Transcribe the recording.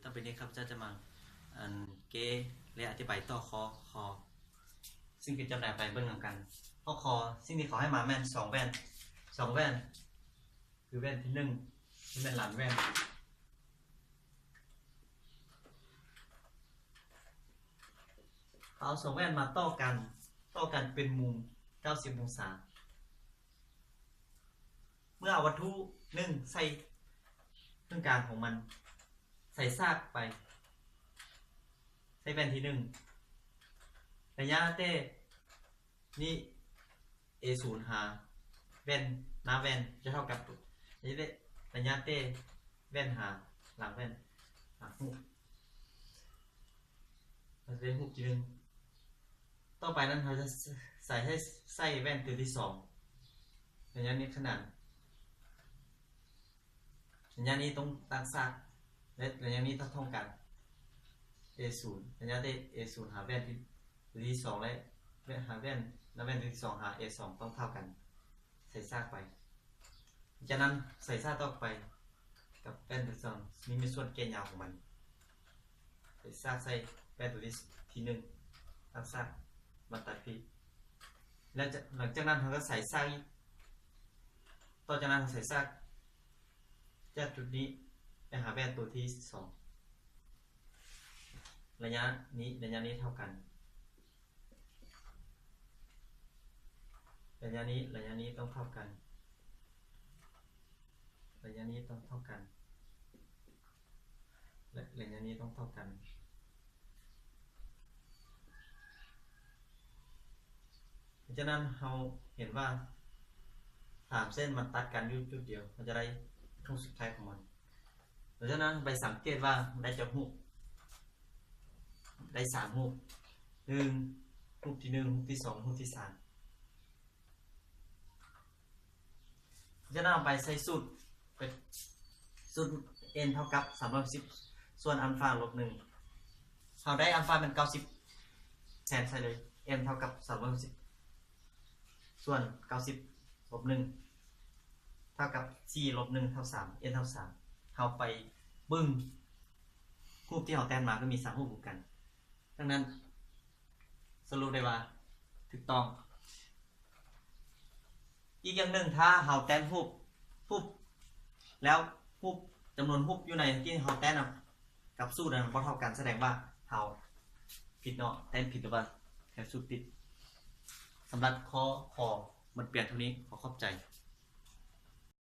ຕໍ່ໄປນີ້ຂ້າພະເຈົ້າຈະມາ ອັນ ແກ້ ແລະ ອະທິບາຍຕໍ່ຂໍ້ ຂໍ້ ຊຶ່ງເປັນຈຳແນກໄປເບິ່ງນຳກັນ. ຂໍ້ ຂໍ້ ສິ່ງທີ່ເຂົາໃຫ້ມາແມ່ນສອງແວ່ນ ສອງແວ່ນ ຄືແວ່ນທີໜຶ່ງ ແລະ ແມ່ນຫຼັງແວ່ນ. ເຂົາເອົາສອງແວ່ນມາຕໍ່ກັນ ຕໍ່ກັນເປັນມຸມເກົ້າສິບອົງສາ. ເມື່ອເອົາວັດຖຸໜຶ່ງໃສ່ເຄິ່ງກາງຂອງມັນ ໃສ່ຊາກໄປ ໃສ່ແວ່ນທີໜຶ່ງ ໄລຍະແຕ່ນີ້ ເອສູນ ຫາແວ່ນ ໜ້າແວ່ນຈະເທົ່າກັບໄລຍະແຕ່ແວ່ນຫາຫຼັງແວ່ນ ຫາຮູບ ມັນຈະໄດ້ຮູບທີໜຶ່ງ. ຕໍ່ໄປນັ້ນເຮົາຈະໃສ່ ໃຫ້ໃສ່ແວ່ນຕົວທີສອງ ໄລຍະນີ້ຂະໜານ ໄລຍະນີ້ຕ້ອງຕັ້ງຊາກ ແລະ ໄລຍະນີ້ຕ້ອງເທົ່າກັນ ເອສູນ ໄລຍະແຕ່ເອສູນ ຫາແວ່ນທີ ຕົວທີສອງ ແລະ ແວ່ນ ຫາແວ່ນ ແລະ ແວ່ນຕົວທີສອງ ຫາເອສອງ ຕ້ອງເທົ່າກັນ ໃສ່ຊາກໄປ. ຈາກນັ້ນໃສ່ຊາກຕໍ່ໄປກັບແວ່ນຕົວທີສອງ ນີ້ແມ່ນສ່ວນແກ່ຍາວຂອງມັນ ໃສ່ຊາກໃສ່ແວ່ນຕົວທີ ທີໜຶ່ງ ຕັ້ງຊາກ ມາຕັດພີ້ ແລ້ວຈະ ຫຼັງຈາກນັ້ນເຮົາກໍໃສ່ຊາກອີກ. ຕໍ່ຈາກນັ້ນເຮົາໃສ່ຊາກຈາກຈຸດນີ້ໄປຫາແວ່ນຕົວທີສອງ ໄລຍະນີ້ ໄລຍະນີ້ເທົ່າກັນ ໄລຍະນີ້ ໄລຍະນີ້ຕ້ອງເທົ່າກັນ ໄລຍະນີ້ຕ້ອງເທົ່າກັນ ແລະ ໄລຍະນີ້ຕ້ອງເທົ່າກັນ. ຈາກນັ້ນເຮົາເຫັນວ່າສາມເສັ້ນມັນຕັດກັນຢູ່ຈຸດດຽວ ເຮົາຈະໄດ້ຮູບສຸດທ້າຍຂອງມັນ. ຫຼັງຈາກນັ້ນໄປສັງເກດວ່າໄດ້ຈັກຮູບ ໄດ້ສາມຮູບ ໜຶ່ງ ຮູບທີໜຶ່ງ ຮູບທີສອງ ຮູບທີສາມ. ຈາກນັ້ນເຮົາໄປໃສ່ສູດ ເປັນສູດ ເອັນ ເທົ່າກັບສາມຮ້ອຍຫົກສິບ ສ່ວນອັນຟາລົບໜຶ່ງ ເຮົາໄດ້ອັນຟາແມ່ນເກົ້າສິບ ແທນໃສ່ເລີຍ ເອັນ ເທົ່າກັບສາມຮ້ອຍຫົກສິບ ສ່ວນເກົ້າສິບລົບໜຶ່ງ ເທົ່າກັບສີ່ລົບໜຶ່ງເທົ່າສາມ ເອັນ ເທົ່າສາມ. ເຮົາໄປເບິ່ງຮູບທີ່ເຮົາແຕ້ມມາກໍມີສາມຮູບຄືກັນ. ດັ່ງນັ້ນສະຫຼຸບໄດ້ວ່າຖືກຕ້ອງ. ອີກຢ່າງໜຶ່ງ ຖ້າເຮົາແຕ້ມຮູບ ຮູບ ແລ້ວຮູບ ຈຳນວນຮູບຢູ່ໃນທີ່ເຮົາແຕ້ມນຳກັບສູດນັ້ນບໍ່ເທົ່າກັນ ສະແດງວ່າເຮົາຜິດເນາະ ແຕ້ມຜິດ ຫຼືວ່າແທນສູດຜິດ. ສຳລັບຂໍ້ ຂໍ້ ໝົດພຽງເທົ່ານີ້. ຂໍຂອບໃຈ.